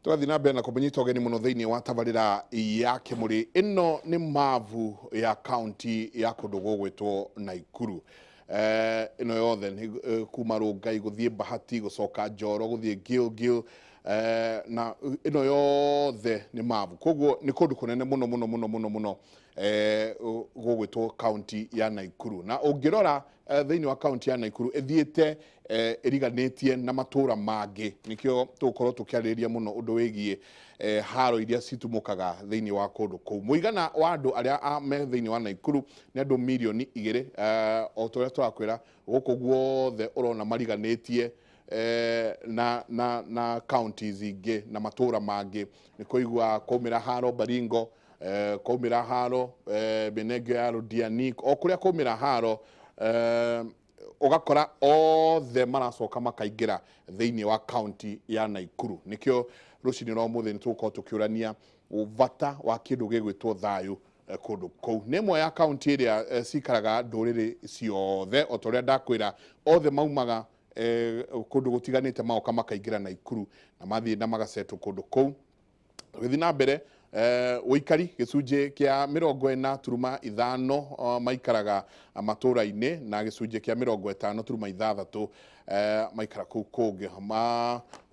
Tũgathiĩ na mbere na kũmũnyita ũgeni mũno thĩinĩ wa tabarĩra ya Kĩmũrĩ. Ĩno nĩ mabu ya kaunti ya kũndũ gũgwĩtwo Naikuru. Ĩno yothe nĩ kuma Rũngai gũthiĩ Bahati, gũcoka Njoro, gũthiĩ Gilgil, na ĩno yothe nĩ mabu. Koguo nĩ kũndũ kũnene mũno mũno mũno mũno mũno gũgwĩtwo kaunti ya Naikuru. Na ũngĩrora thĩinĩ wa kaunti ya Naikuru ĩthiĩte ĩriganĩtie na matũra mangĩ, nĩkĩo tũgũkorwo tũkĩarĩrĩria mũno ũndũ wĩgiĩ haro iria citumũkaga thĩinĩ wa kũndũ kũu. Mũigana wa andũ arĩa me thĩinĩ wa Naikuru nĩ andũ 2 milioni, o ta ũrĩa tũrakwĩra gũkũ guothe ũrona mariganĩtie na counties ingĩ na matũra mangĩ. Nĩ kũigua kwaumĩra haro Baringo, kwaumĩra haro mĩena ĩngĩ ya Londiani, o kũrĩa kwaumĩra haro ũgakora othe maracoka makaingĩra thĩinĩ wa kaunti ya Naikuru. Nĩkĩo rũcinĩ rwa ũmũthĩ nĩ tũgũkorwo tũkĩũrania bata wa kĩndũ gĩgwĩtwo thayũ kũndũ kũu. Nĩ ĩmwe ya kaunti ĩrĩa cikaraga ndũrĩrĩ ciothe, o ta ũrĩa ndakwĩra othe maumaga kũndũ gũtiganĩte magoka makaingĩra Naikuru na mathiĩ na magasetwo kũndũ kũu. Tũgĩthiĩ na mbere, ũikari gĩcunjĩ kĩa 40.5 maikaraga matũra-inĩ na gĩcunjĩ kĩa 50.6 maikara kũu kũngĩ.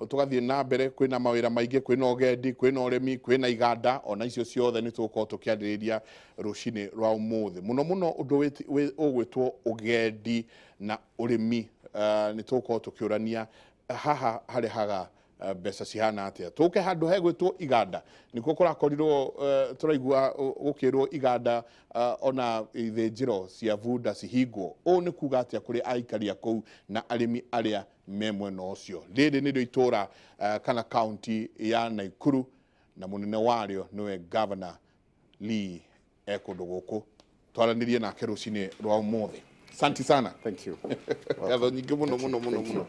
Tũgathiĩ na mbere, kwĩna mawĩra maingĩ, kwĩna ũgendi, kwĩna ũrĩmi, kwĩna iganda, ona icio ciothe nĩ tũgũkorwo tũkĩarĩrĩria rũcinĩ rwa ũmũthĩ. Mũno mũno ũndũ ũgwĩtwo ũgendi na ũrĩmi, nĩ tũgũkorwo tũkĩũrania haha harehaga mbeca cihana atĩa. Tũke handũ hegwĩtwo iganda, nĩkuo kũrakorirwo tũraigua gũkĩrwo iganda ona ithĩnjĩro cia bunda cihingwo. Ũũ nĩ kuga atĩa kũrĩ aikari a kũu na arĩmi arĩa me mwena ũcio? Rĩrĩ nĩrĩo itũra kana kaunti ya Naikuru, na mũnene warĩo nĩwe Governor Lee e kũndũ gũkũ. Twaranĩrie nake rũcinĩ rwa ũmũthĩ. Asante sana. Thank you. Ngatho nyingĩ mũno mũno mũno mũno.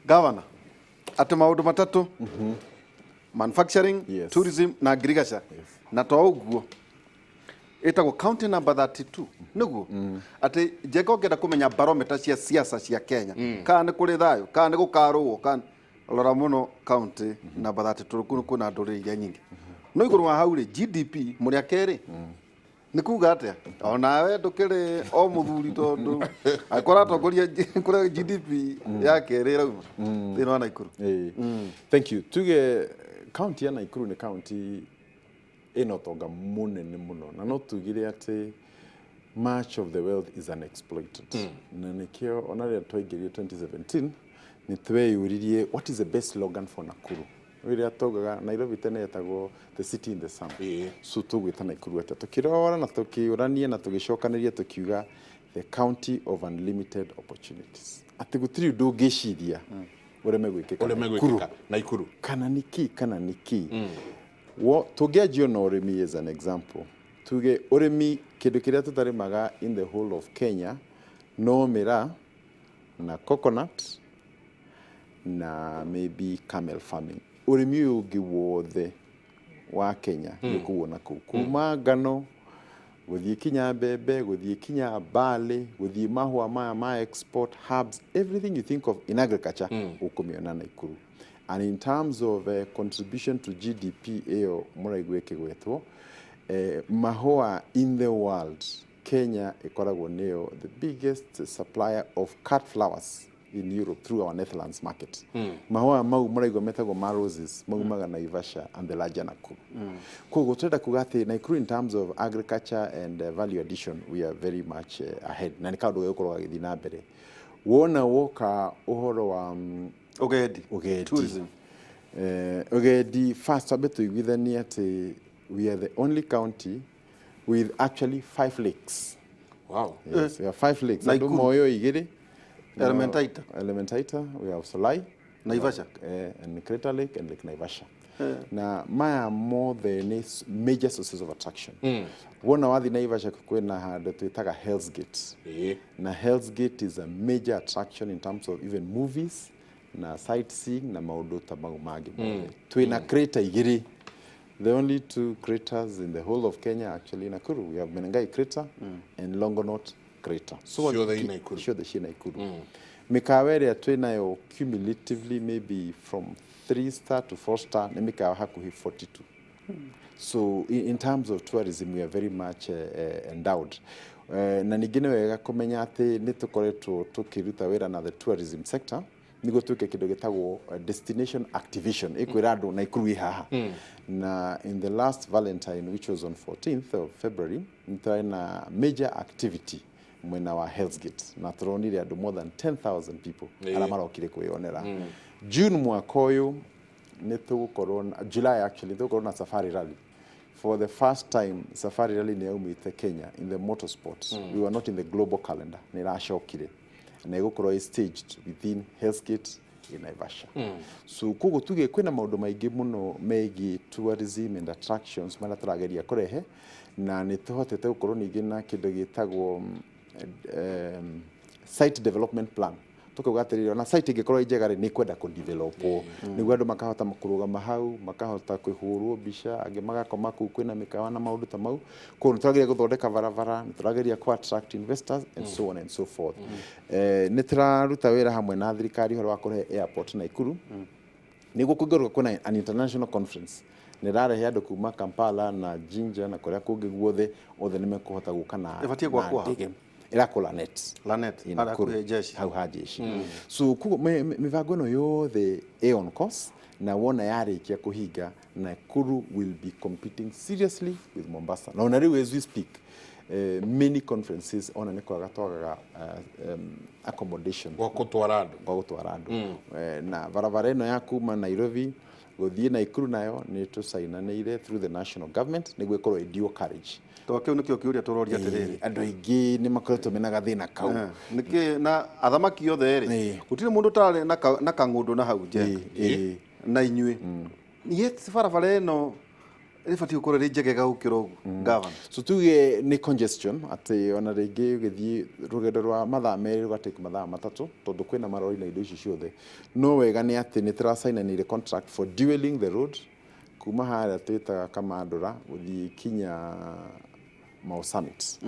Governor, atĩ maũndũ matatũ: manufacturing, tourism na agriculture. Na to ũguo, ĩtagwo county number 32, nĩguo atĩ Njenga ũngĩenda kũmenya barometer cia siasa cia Kenya, kana nĩ kũrĩ thayũ, kana nĩ gũkarũo, kana rora mũno county number 32, kũu kwĩna ndũrĩrĩ iria nyingĩ. No igũrũ wa hau rĩ, GDP mũrĩ a kerĩ, nĩ kuga atĩa? Onawe ndũkĩrĩ o mũthuri, tondũ angĩkorwo atongoria kũrĩa GDP ya kerĩ ĩrauma thĩinĩ wa Naikuru. Thank you. Tuge county ya Naikuru nĩ county ĩna ũtonga mũnene mũno, na no tugire atĩ much of the wealth is unexploited, na nĩkĩo ona rĩrĩa twaingĩrire 2017 nĩ tweyũririe, what is the best slogan for Nakuru? Rĩrĩa taugaga Nairobi tene yetagwo the city in the sun, so tũgwĩta Nakuru atĩa? Tũkĩrora na tũkĩũrania na tũgĩcokanĩria, tũkiuga the county of unlimited opportunities, atĩ gũtirĩ ũndũ ũngĩciria ũreme gwĩkĩka ũreme Nakuru. Gwĩkĩka Naikuru. Kana nĩkĩ, kana nĩkĩ? Wo tũngĩanjia na ũrĩmi as an example, tuge ũrĩmi, kĩndũ kĩrĩa tũtarĩmaga in the whole of Kenya no mĩraa na coconut na maybe camel farming. Ũrĩmi ũyũ ũngĩ wothe wa Kenya nĩ ũkũwona kũu, kuma ngano gũthiĩ kinya mbembe, gũthiĩ kinya barley, gũthiĩ mahũa maya ma export, herbs, everything you think of in agriculture ũkũmĩona Naikuru. And in terms of contribution to GDP ĩyo mũraigua ĩkĩgwetwo, mahũa in the world, Kenya ĩkoragwo nĩyo the biggest supplier of cut flowers in Europe through our Netherlands market. Mahũa mau mũraigua metagwo ma roses maumaga Naivasha and the larger Nakuru. Koguo tũrenda kuga atĩ Nakuru in terms of agriculture and value addition, we are very much ahead, na nĩ kaũndũ gegũkorwo gagĩthiĩ na mbere. Wona woka ũhoro wa ũgendi. Ũgendi. Tourism. Ũgendi, first twambe tũiguithanie atĩ we are the only county with actually five lakes. Yes, we have five lakes. Andũ Nakuru. moyo igĩrĩ. Elementaita. Elementaita, we have Solai. Naivasha. And Crater Lake and Lake Naivasha. Na maya mothe nĩ major sources of attraction. Wona wathi Naivasha kwĩna handũ twĩtaga Hell's Gate. Na Hell's Gate is a major attraction in terms of even movies na sightseeing na maũndũ ta mau mangĩ mothe. Twĩna crater igĩrĩ. The only two craters in the whole of Kenya, actually, in Nakuru. We have Menengai Crater and Longonot Crater. So Ciothe i Naikuru. Ciothe ciĩ Naikuru. Mĩkawa ĩrĩa twĩ nayo cumulatively maybe from 3 star to 4 star nĩ mĩkawa hakuhĩ 42. So in terms of tourism we are very much endowed. Na ningĩ nĩ wega kũmenya atĩ nĩ tũkoretwo tũkĩruta wĩra na the tourism sector nĩguo twĩke kĩndũ gĩtagwo destination activation, ĩkwĩra andũ Naikuru ĩ haha. Na in the last Valentine, which was on 14th of February, nĩ tũrarĩ na major activity mwena wa Hell's Gate na tũronire andũ more than 10,000 people arĩa marokire kwĩyonera. June mwaka ũyũ nĩ tũgũkorwo na, July actually, tũgũkorwo na Safari Rally. For the first time Safari Rally nĩ yaumĩte Kenya in the motorsports. We were not in the global calendar, nĩ ĩracokire na ĩgũkorwo ĩ staged within Hell's Gate in Naivasha. So koguo tuge kwĩna maũndũ maingĩ mũno megiĩ tourism and attractions marĩa tũrageria kũrehe, na nĩ tũhotete gũkorwo ningĩ na kĩndũ gĩtagwo site development plan. Tukauga atĩrĩrĩ, ona site ĩngĩkorwo ĩ njega rĩ, nĩ ĩkwenda kũdevelopwo nĩguo andũ makahota kũrũgama hau, makahota kũhũrwo mbica, angĩ magakoma kũu, kwĩna mĩkawa na maũndũ ta mau. Koguo nĩ tũrageria gũthondeka barabara, nĩ tũrageria kũ attract investors and so on and so forth. Nĩ tũraruta wĩra hamwe na thirikari ũhoro wa kũrehe airport Naikuru, nĩguo kũngĩkorwo kwĩna an international conference nĩ rarehe andũ kuma Kampala na Jinja na kũrĩa kũngĩ guothe, othe nĩ mekũhota gũka na Ĩbatiĩ gwakwo na ha? ndege. Ĩrakwo Lanet. Lanet, In harĩa Nakuru, hakuhĩ jeshi. Hau ha jeshi. So koguo mĩbango ĩno yothe ĩ on course, na wona yarĩkia kũhinga, Nakuru will be competing seriously with Mombasa. Na ona rĩu as we speak, many conferences ona nĩ kwaga twagaga accommodation gwa gũtwara andũ. Gwa gũtwara andũ. Na barabara ĩno ya kuma Nairobi gũthiĩ Naikuru nayo nĩ tũcainanĩire through the national government nĩguo ĩkorwo ĩ dual carriage. To kĩu nĩkĩo kĩũria tũroria atĩrĩrĩ. Andũ aingĩ nĩ makoretwo mena gathĩna kau. Nĩkĩ na athamaki othe rĩ, gũtirĩ mũndũ ũtarĩ na kang'ũndũ na hau njenga na inyuĩ, yet barabara ĩno ĩbatiĩ gũkorwo ĩrĩ njegega gũkĩra ũguo, gavana? So tuge nĩ congestion, atĩ ona rĩngĩ ũgĩthiĩ rũgendo rwa mathaa 2 rũgatake mathaa 3 tondũ kwĩna marori na indo ici ciothe. No wega nĩ atĩ nĩ tũracainanĩire contract for dualling the road kuma harĩa twĩtaga Kamandũra gũthiĩ kinya Mau Summit.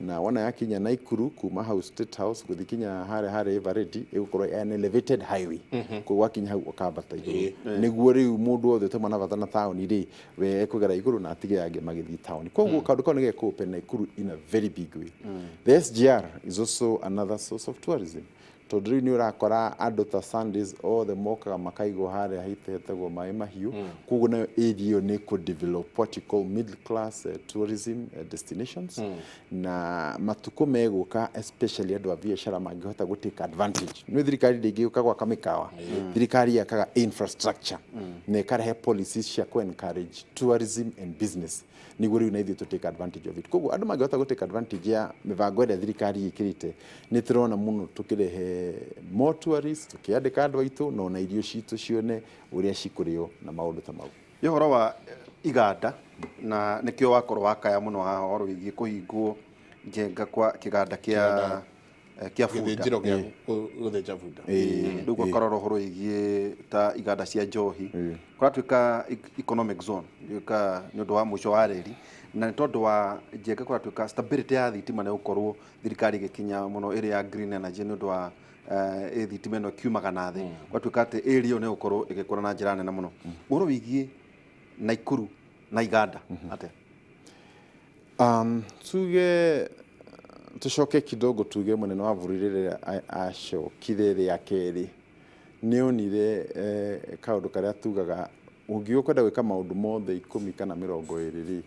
Na wona yakinya Naikuru, kuma hau State House gũthiĩ kinya harĩa harĩ Eveready, ĩgũkorwo an elevated highway. Koguo wakinya hau ũkambata igũrũ, nĩguo rĩu mũndũ wothe ũtauma na bata na taũni rĩ, we ekũgera igũrũ na atige angĩ magĩthiĩ taũni. Koguo kaũndũ kau nĩ gekũ open Naikuru in a very big way. The SGR is also another source of tourism, tondũ rĩu nĩ ũrakora andũ ta Sundays othe mokaga makaigwo harĩa haitetagwo Maĩ Mahiũ. Koguo nayo area ĩyo nĩ kũ develop what you call middle class tourism destinations. Na matukũ megũka, especially andũ a biacara mangĩhota gũ take advantage, nĩ thirikari ndĩngĩũka gwaka mĩkawa. Thirikari yakaga infrastructure na ĩkarehe policies cia kũ encourage tourism and business, nĩguo rĩu na ithuĩ tũ take advantage of it. Koguo andũ mangĩhota gũ take advantage ya mĩbango ĩrĩa thirikari ĩkĩrĩte, nĩ tũrona mũno tũkĩrehe more tourists, tũkĩandĩka andũ aitũ, na ona irio citũ cione ũrĩa cikũrĩo na maũndũ ta mau. Nĩ ũhoro wa iganda, na nĩkĩo wakorwo wakaya mũno haha ũhoro wĩgiĩ kũhingwo njenga kwa kĩganda kĩa bunda. Gĩthĩnjĩro gĩa gũthĩnja bunda. Rĩu gũkarora ũhoro wĩgiĩ ta iganda cia njohi kũratuĩka economic zone ĩka nĩ ũndũ wa mũico wa reri, na nĩ tondũ wa njenga kũratuĩka stability ya thitima nĩ gũkorwo thirikari ĩgĩkinya mũno ĩrĩ ya green energy, nĩ ũndũ wa thitima ĩno ĩkiumaga na thĩ, gwatuĩka atĩ area ĩyo nĩ gũkorwo ĩgĩkũra na njĩra nene mũno. Ũhoro wĩgiĩ Naikuru na iganda atĩa? Tuge tucoke kidogo, tuge mũnene wa bũrũri rĩrĩa acokire rĩa kerĩ, nĩ onire kaũndũ karĩa tugaga ũngiuga kwenda gwĩka maũndũ mothe 10 kana 20 rĩ,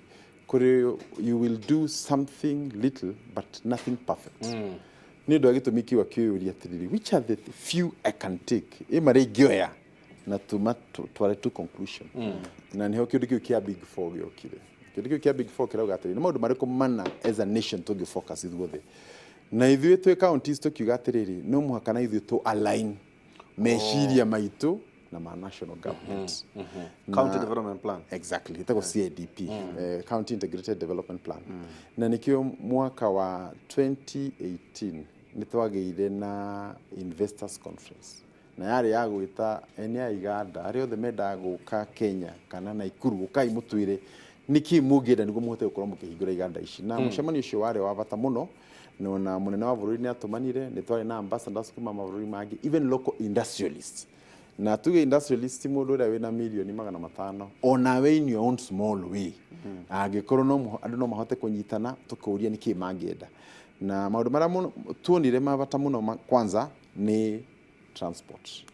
kũrĩ you will do something little but nothing perfect. Nĩ ũndũ wa gĩtũmi kĩu akĩũria atĩrĩrĩ, which are the few I can take, ĩ marĩa ingĩoya na tuma tware to conclusion? Na nĩho kĩũndũ kĩu kĩa Big Four gĩokire. Kĩũndũ kĩu kĩa Big Four kĩrauga atĩrĩrĩ, nĩ maũndũ marĩkũ mana as a nation tũngĩ focus ithuothe? Na ithuĩ twĩ counties tũkiuga atĩrĩrĩ, no mũhaka na ithuĩ tũ align meciria maitũ na ma national government. County development plan. Exactly, ĩtagwo CIDP, County Integrated Development Plan. Na nĩkĩo mwaka wa 2018 nĩ twagĩire na investors conference, na yarĩ ya gwĩta ene a iganda arĩa othe mendaga gũka Kenya kana Naikuru, ũkai mũtwĩre nĩkĩ mũngĩenda nĩguo mũhote gũkorwo mũkĩhingũra iganda ici. Na mũcemanio ũcio warĩ wa bata mũno, Na ona mũnene wa bũrũri nĩ atũmanire, nĩ twarĩ na ambassadors kuma mabũrũri mangĩ, even local industrialists. Na tuge industrialist ti mũndũ ũrĩa wĩna mirioni 500, onawe in your own small way, angĩkorwo no andũ no mahote kũnyitana, tũkũria nĩkĩ mangĩenda. Na maũndũ marĩa tuonire ma bata mũno kwanza nĩ transport,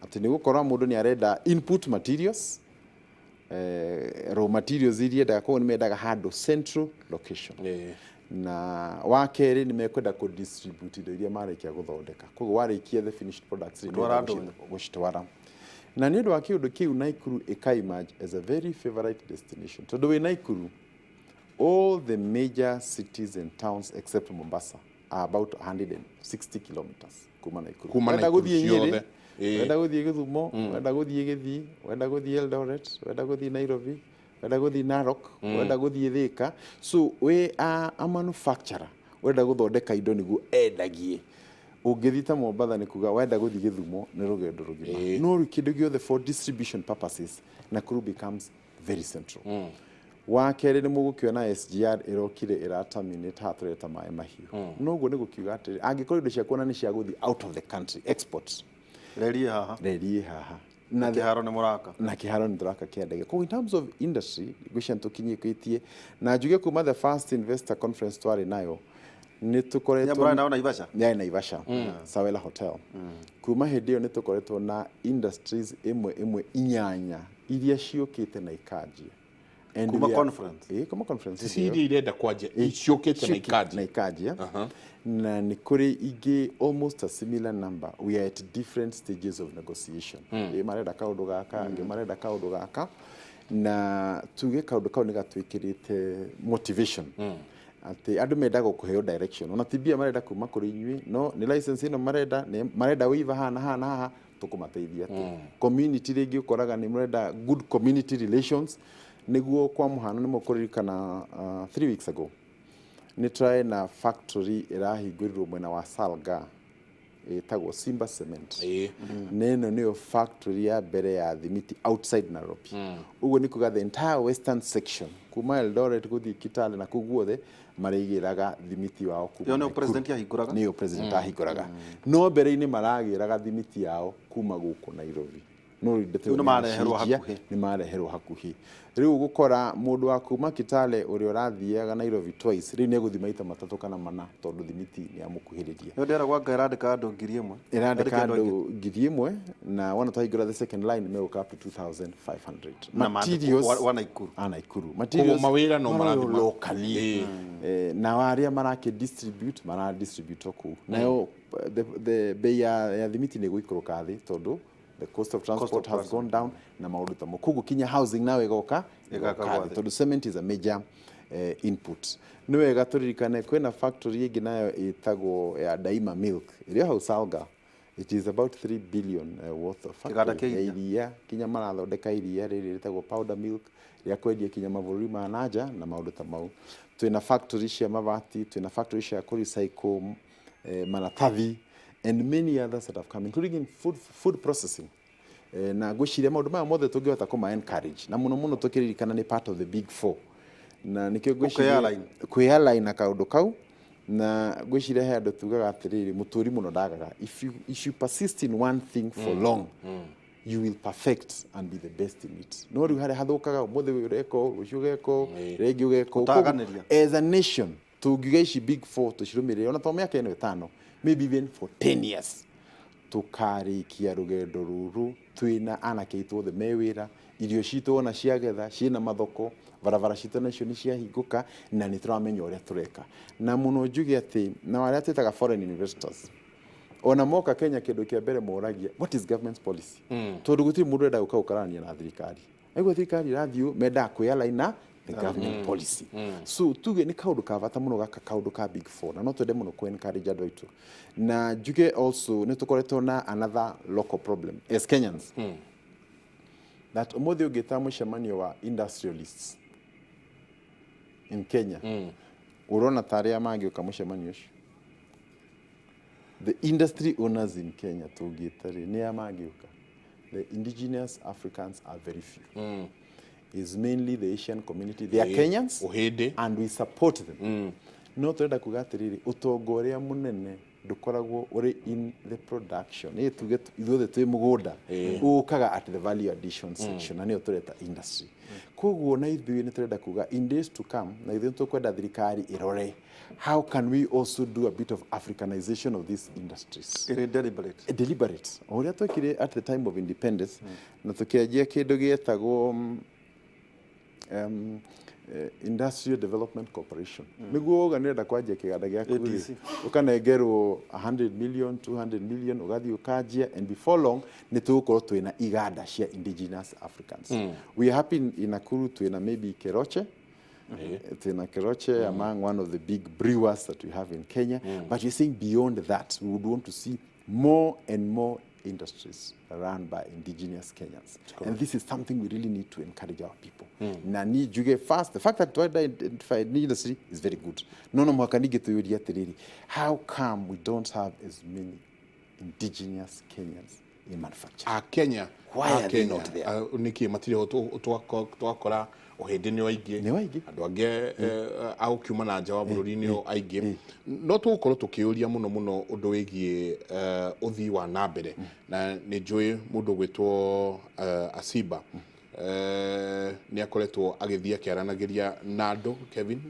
atĩ nĩ gũkorwo mũndũ nĩ arenda input materials, raw materials iria endaga, koguo nĩ mendaga handũ central location. Na wa kerĩ, nĩ mekwenda kũ distribute indo iria marĩkia gũthondeka, koguo warĩkia the finished products rĩ, Gũtwara nĩũrenda ndũnyũ. gũcitwara. Na nĩ ũndũ wa kĩũndũ kĩu, Naikuru ĩka emerge as a very favorite destination, tondũ wĩ Naikuru, all the major cities and towns except Mombasa are about 160 kilometers kuma Naikuru. Kuma Wenda Naikuru gũthiĩ Nyĩrĩ, ciothe. Wenda gũthiĩ Gĩthumo, wenda gũthiĩ Gĩthii, wenda gũthiĩ Eldoret, wenda gũthiĩ Nairobi, wenda gũthiĩ Narok, wenda gũthiĩ Thika. So wĩ a manufacturer wenda gũthondeka indo nĩguo endagie, ũngĩthiĩ ta Mombatha, nĩ kuga wenda gũthiĩ Gĩthumo nĩ rũgendo rũgima. No rĩu kĩndũ gĩothe for distribution purposes, Nakuru becomes very central. Wa kerĩ, nĩ mũgũkĩona SGR ĩrokire ĩraterminate haha tũreta Maĩ Mahiũ. Noguo nĩ gũkiuga atĩrĩ, angĩkorwo indo ciaku ona nĩ cia gũthiĩ out of the country, export, rerie haha. Rerie haha. Na kĩharo nĩ mũraka. Na kĩharo nĩ tũraka kĩa ndege. Koguo in terms of industry, ngwĩciria nĩ tũkinyĩkĩtie, na njuge kuma the first investor conference twarĩ nayo, nĩ tũkoretwo Mũrarĩ nao Naivasha? Yarĩ Naivasha, Sawela Hotel. Kuma hĩndĩ ĩyo nĩ tũkoretwo na industries ĩmwe ĩmwe inyanya iria ciũkĩte na ikanjia. And Kuma conference? Ĩĩ, kuma conference Ici ĩyo. iria irenda kwanjia ciũkĩte na ikanjia. Na ikanjia, na nĩ kũrĩ ingĩ almost a similar number. We are at different stages of negotiation. Ĩ marenda kaũndũ gaka, angĩ marenda kaũndũ gaka, na tuge kaũndũ kau nĩ gatwĩkĩrĩte motivation, atĩ andũ mendaga kũheo direction, ona ti mbia marenda kuma kũrĩ inyuĩ, no nĩ license ĩno marenda, nĩ marenda waiver haha na haha na haha, tũkũmateithia atĩ community rĩngĩ ũkoraga nĩ mũrenda good community relations. Nĩguo kwa mũhano, nĩ mũkũririkana 3 weeks ago nĩ tũrarĩ na factory ĩrahingũrirwo mwena wa Salga ĩtagwo Simba Cement. Na ĩno nĩyo factory ya mbere ya thimiti outside Nairobi. Ũguo nĩ kuga the entire western section kuma Eldoret gũthiĩ Kitale na kũu guothe marĩgĩraga thimiti wao kuma Ĩyo nĩyo Nakuru. President ahingũraga? Nĩyo president ahingũraga, no mbere-inĩ maragĩraga thimiti yao kuma gũkũ Nairobi, no rĩu ndeto Rĩu ĩyo nĩ mareherwo nĩyacenjia, hakuhĩ. Nĩ mareherwo hakuhĩ. Rĩu gũkora mũndũ wa kuma Kitale ũrĩa ũrathiaga Nairobi twice, rĩu nĩ egũthiĩ maita matatũ kana mana, tondũ thimiti nĩ amũkuhĩrĩria. Nĩ ndĩragwa anga ĩrandĩka andũ 1,000. Ĩrandĩka Ĩrandĩka andũ aingĩ. andũ 1,000, na wona twahingũra the second line megũka up to 2500. Na maandĩkwo wa Naikuru. A Naikuru. Koguo mawĩra no maraywo marathiĩ locally. Na arĩa marakĩ distribute, mara distribute o kũu, nayo the bei ya thimiti nĩ ĩgũikũrũka thĩ, tondũ the cost of transport of has gone down na maũndũ ta mau. Koguo kinya housing nayo ĩgoka Ĩgaka ĩgoka gwa thĩ, thĩ. tondũ cement is a major input. Nĩ wega tũririkane kwĩna factory ĩngĩ nayo ĩtagwo ya Daima Milk ĩrĩa hau Salga. It is about 3 billion worth of Kĩganda factory kĩa ya iria. Iria, kinya marathondeka iria rĩrĩ rĩtagwo powder milk rĩa kwendia kinya mabũrũri ma nanja na maũndũ ta mau. Twĩna factory cia mabati, twĩna factory cia kũ recycle maratathi and many others that have come, including in food processing. Na ngwĩciria maũndũ maya mothe tũngĩhota kũma encourage, na mũno mũno tũkĩririkana nĩ part of the big four, na nĩkĩo ngwĩciria Ũkwĩ-align. kwĩ-align na kaũndũ kau. Na ngwĩciria he andũ tugaga atĩrĩrĩ, mũtũri mũno ndagaga. If you persist in one thing for long, you will perfect and be the best in it. No rĩu harĩa hathũkaga, ũmũthĩ ũreka ũũ, rũciũ ũgeka ũũ, rĩngĩ ũgeka ũũ. Gũtaganĩria. As a nation, tũngiuga ici big four tũcirũmĩrĩre ona to mĩaka ĩno 5, maybe even for 10 years, tũkarĩkia rũgendo rũrũ twĩna anake aitũ othe me wĩra, irio citũ ona ciagetha ciĩna mathoko, barabara citũ nacio nĩ ciahingũka, na nĩ tũramenya ũrĩa tũreka. Na mũno njuge atĩ na arĩa twĩtaga foreign investors, ona moka Kenya, kĩndũ kĩa mbere moragia, "What is government's policy?" Tondũ gũtirĩ mũndũ ũrenda gũka gũkarania na thirikari. Aigua thirikari ĩrathiĩ, mendaga kwĩ-align na the government policy. So tuge nĩ kaũndũ ka bata mũno gaka, kaũndũ ka big four, na no twende mũno kũ encourage andũ aitũ. Na njuge also nĩ tũkoretwo na another local problem as Kenyans, that ũmũthĩ ũngĩta mũcemanio wa industrialists in Kenya, ũrona ta arĩa mangĩũka mũcemanio ũcio, the industry owners in Kenya tũngĩta rĩ, nĩ a mangĩũka? The indigenous Africans are very few. Is mainly the Asian community. They are Kenyans Ũhĩndĩ. and we support them. No tũrenda kuga atĩrĩrĩ, ũtonga ũrĩa mũnene ndũkoragwo ũrĩ in the production. Nĩ tuge ithuothe twĩ mũgũnda, ũkaga at the value addition section, na nĩyo tũreta industry. Koguo na ithuĩ nĩ tũrenda kuga in days to come, na ithuĩ tũkwenda thirikari ĩrore how can we also do a bit of africanization of these industries. Ĩrĩ deliberate. Deliberate, o ũrĩa twekire at the time of independence, na tũkĩanjia kĩndũ gĩetagwo Industrial Development Corporation, nĩguo wauga nĩũrenda kwanjia kĩganda gĩaku rĩ, ADC. Ũkanengerwo 100 million, 200 million, ũgathiĩ ũkanjia, and before long nĩ tũgũkorwo twĩna iganda cia indigenous Africans. We are happy in Nakuru twĩna maybe Keroche, twĩna Keroche among one of the big brewers that we have in Kenya, but you're saying beyond that we would want to see more and more industries run by indigenous Kenyans. And this is something we really need to encourage our people. Na ni njuge first, the fact that to identify new industry is very good. No mũhaka ningĩ twĩyũrie atĩrĩrĩ, how come we don't have as many indigenous Kenyans in manufacturing? A Kenya. Why a are they Kenya, not there? Nĩkĩ matirĩ ho? Tũgakora ũhĩndĩ nĩ aingĩ. Nĩ aingĩ. Andũ angĩ a gũkiuma na nja wa bũrũri nĩo aingĩ. No tũgũkorwo tũkĩũria mũno mũno ũndũ wĩgiĩ ũthii wa na mbere, na nĩ njũĩ mũndũ ũgwĩtwo Asiba nĩ akoretwo agĩthiĩ akĩaranagĩria na andũ. Kevin,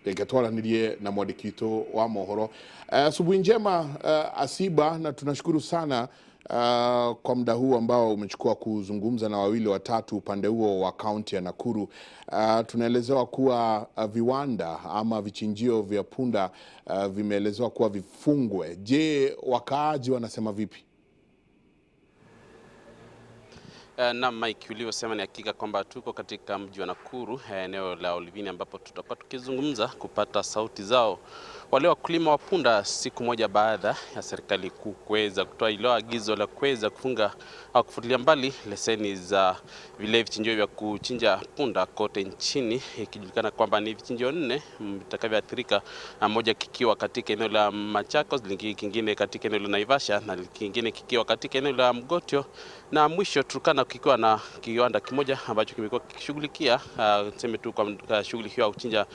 reke twaranĩrie na mwandĩki witũ wa mohoro. Asubuhi njema, Asiba, na tunashukuru sana kwa muda huu ambao umechukua kuzungumza na wawili watatu upande huo wa kaunti ya Nakuru. Tunaelezewa kuwa viwanda ama vichinjio vya punda vimeelezewa kuwa vifungwe. Je, wakaaji wanasema vipi? Naam Mike, ulivyosema ni hakika kwamba tuko katika mji wa Nakuru, eneo la Olivini, ambapo tutakuwa tukizungumza kupata sauti zao wale wakulima wa punda, siku moja baada ya serikali kuu kuweza kutoa ilo agizo la kuweza kufunga au kufutilia mbali leseni za vile vichinjio vya kuchinja punda kote nchini, ikijulikana kwamba ni vichinjio 4 vitakavyoathirika, moja kikiwa katika eneo la Machakos, kingine katika eneo la Naivasha na kingine kikiwa katika eneo la Mgotio, na mwisho Turkana kikiwa na kiwanda kimoja ambacho kimekuwa kikishughulikia tuseme tu kwa shughuli hiyo ya kuchinja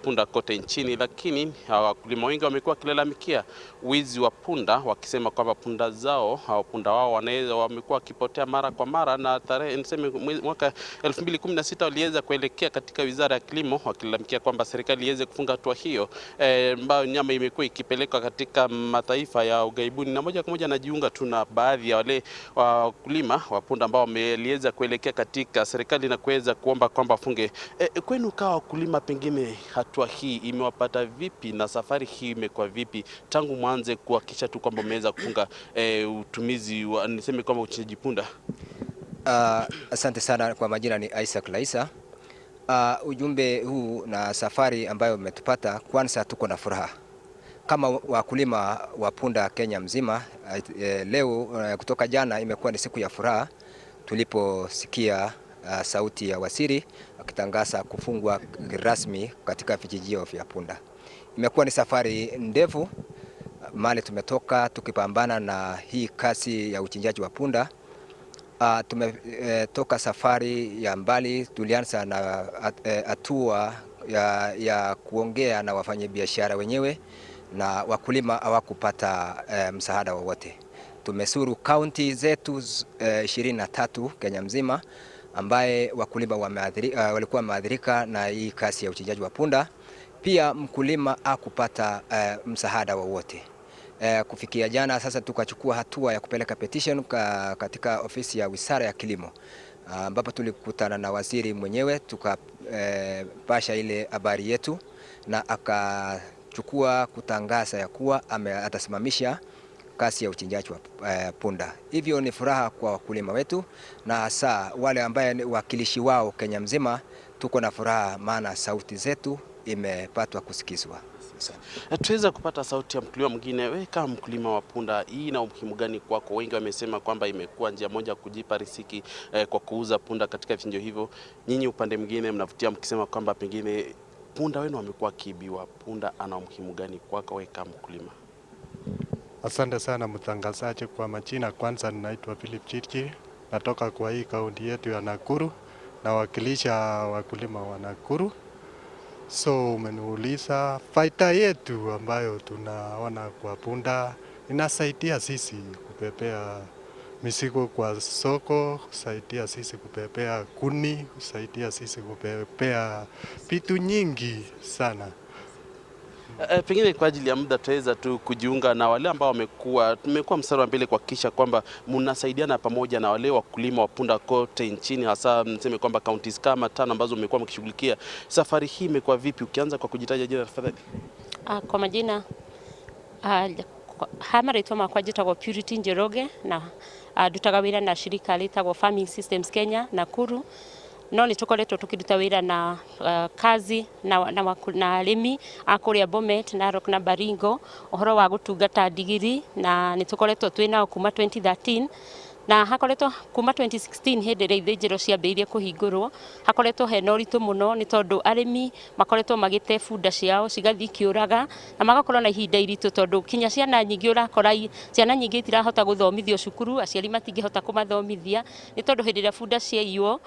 punda kote nchini. Lakini wakulima wengi wamekuwa wakilalamikia wizi wa punda, wakisema kwamba punda zao au punda wao wamekuwa wakipotea mara kwa mara, na tarehe niseme mwaka 2016 waliweza kuelekea katika Wizara ya Kilimo wakilalamikia kwamba serikali iweze kufunga hatua hiyo ambayo nyama imekuwa ikipelekwa katika mataifa ya ughaibuni. Na moja kwa moja najiunga tu na baadhi ya wale wakulima wa punda ambao wameliweza kuelekea katika serikali na kuweza kuomba kwamba funge. Kwenu kawa wakulima, pengine hatua hii imewapata vipi na safari hii imekuwa vipi tangu mwanze kuhakikisha tu kwamba mmeweza kufunga utumizi wa, niseme kwamba uchinjaji punda? Asante sana. Kwa majina ni Isaac Laisa. Ujumbe huu na safari ambayo umetupata, kwanza tuko na furaha kama wakulima wa punda Kenya mzima. Leo kutoka jana imekuwa ni siku ya furaha tuliposikia sauti ya waziri akitangaza kufungwa rasmi katika vijijio vya punda. Imekuwa ni safari ndefu mali tumetoka tukipambana na hii kasi ya uchinjaji wa punda. Tumetoka safari ya mbali, tulianza na hatua ya kuongea na wafanyabiashara wenyewe na wakulima hawakupata msaada wowote. Tumesuru kaunti zetu 23 Kenya mzima ambaye wakulima walikuwa wameathirika na hii kasi ya uchinjaji wa punda. Pia mkulima hakupata msaada wowote. Kufikia jana sasa tukachukua hatua ya kupeleka petition katika ofisi ya Wizara ya Kilimo, ambapo tulikutana na waziri mwenyewe tukapasha ile habari yetu, na akachukua kutangaza ya kuwa atasimamisha kasi ya uchinjaji wa punda. Hivyo ni furaha kwa wakulima wetu na hasa wale ambaye ni wakilishi wao Kenya mzima. Tuko na furaha maana sauti zetu imepatwa kusikizwa. Tuweza kupata sauti ya mkulima mwingine. Wewe kama mkulima wa punda, hii ina umuhimu gani kwako? Wengi wamesema kwamba imekuwa njia moja kujipa riziki kwa kuuza punda katika vichinjio hivyo. Nyinyi upande mwingine mnavutia mkisema kwamba pengine punda wenu wamekuwa kiibiwa. Punda ana umuhimu gani kwako wewe kama mkulima? Asante sana mtangazaji. Kwa majina kwanza ninaitwa Philip Chirchir, natoka kwa hii kaunti yetu ya Nakuru, nawakilisha wakulima wa Nakuru. So umeniuliza faida yetu ambayo tunaona kwa punda, inasaidia sisi kubebea mizigo kwa soko, kusaidia sisi kubebea kuni, kusaidia sisi kubebea vitu nyingi sana. Pengine kwa ajili ya muda tutaweza tu kujiunga na wale ambao tumekuwa mstari wa mbele kuhakikisha kwamba mnasaidiana pamoja na wale wakulima wa punda kote nchini, hasa mseme kwamba counties kama 5 ambazo mmekuwa mkishughulikia. Safari hii imekuwa vipi? Ukianza kwa kujitaja jina tafadhali. Kwa majina ha marĩtwa makwa njĩtagwo Purity Njoroge na ndutaga wĩra na shirika rĩtagwo Farming Systems Kenya Nakuru. No nĩ tũkoretwo tũkĩruta wĩra na kazi na arĩmi a kũrĩa Bomet, Narok na Baringo ũhoro wa gũtungata ndigiri, na nĩ tũkoretwo twĩ nao kuma 2013 na hakoretwo kuma 2016 hĩndĩ ĩrĩa ithĩnjĩro ciambĩrĩirie kũhingũrwo, hakoretwo hena ũritũ mũno nĩ tondũ arĩmi makoretwo magĩte bunda ciao cigathiĩ ikĩũraga na magakorwo na ihinda iritũ tondũ kinya ciana nyingĩ ũrakora ciana nyingĩ itirahota gũthomithio cukuru, aciari matingĩhota kũmathomithia nĩ tondũ hĩndĩ ĩrĩa bunda ciaiywo